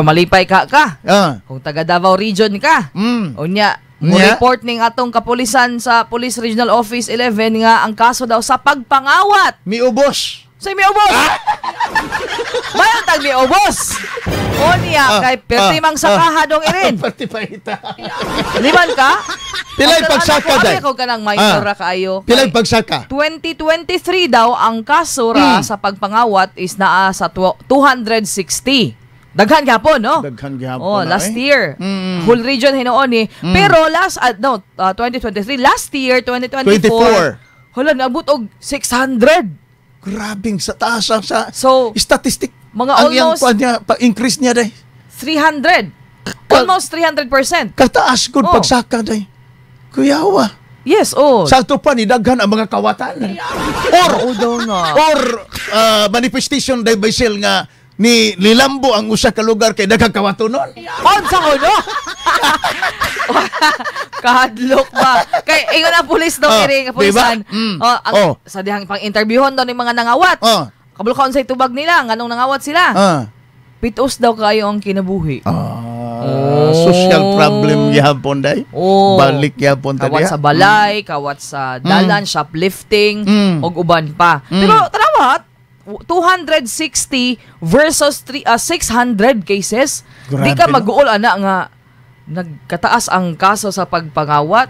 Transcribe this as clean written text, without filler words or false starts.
Malipay ka ka. Kung taga Davao Region ka. Unya, mo report ning atong kapulisan sa Police Regional Office 11 nga ang kaso daw sa pagpangawat. Miubos. Sa miubos. Mayon tag miubos. O niya kay perti mang sakaha dong irin. Pati pa ita. Liman ka? Pilay Ang pagsaka, anak ko, day. abi ko kanang minor ra kaayo. Pilay Kay pagsaka. 2023 daw ang kaso ra sa pagpangawat is naa sa 260. Daghan gihapon, no? Daghan gihapon Oh, na, last eh. year. Whole region hinuon ni. Pero last no, 2023, last year 2024. 24. Hala, naabot og 600. Grabing sa taas ang sa So, statistic. mga ang iyang almost- kuan niya, pa-increase niya day. 300. Almost 300%. Kataas gud pagsaka day. Kuyawa. Yes, oh. Sa ato pa ni daghan ang mga kawatan. Or Oo daw na. or manifestation day by sale nga ni lilambo ang usa ka lugar kay daghang kawatonon. Unsa ko, no? Kahadlok ba? Kay ingon ang pulis daw kiri nga pulisan. Diba? Oh, ang, sa dihang pang interviewon daw ni mga nangawat. Kabalo ka unsay tubag nila nganong nangawat sila. Pitos daw kayo ang kinabuhi. Ah, social problem gihapon day. Oh. Balik gihapon ta Kawat diha. sa balay, kawat sa dalan, shoplifting, ug uban pa. Pero tanawa, 260 versus 600 cases. Di Grabe, ka no? mag-uol ana nga nagkataas ang kaso sa pagpangawat.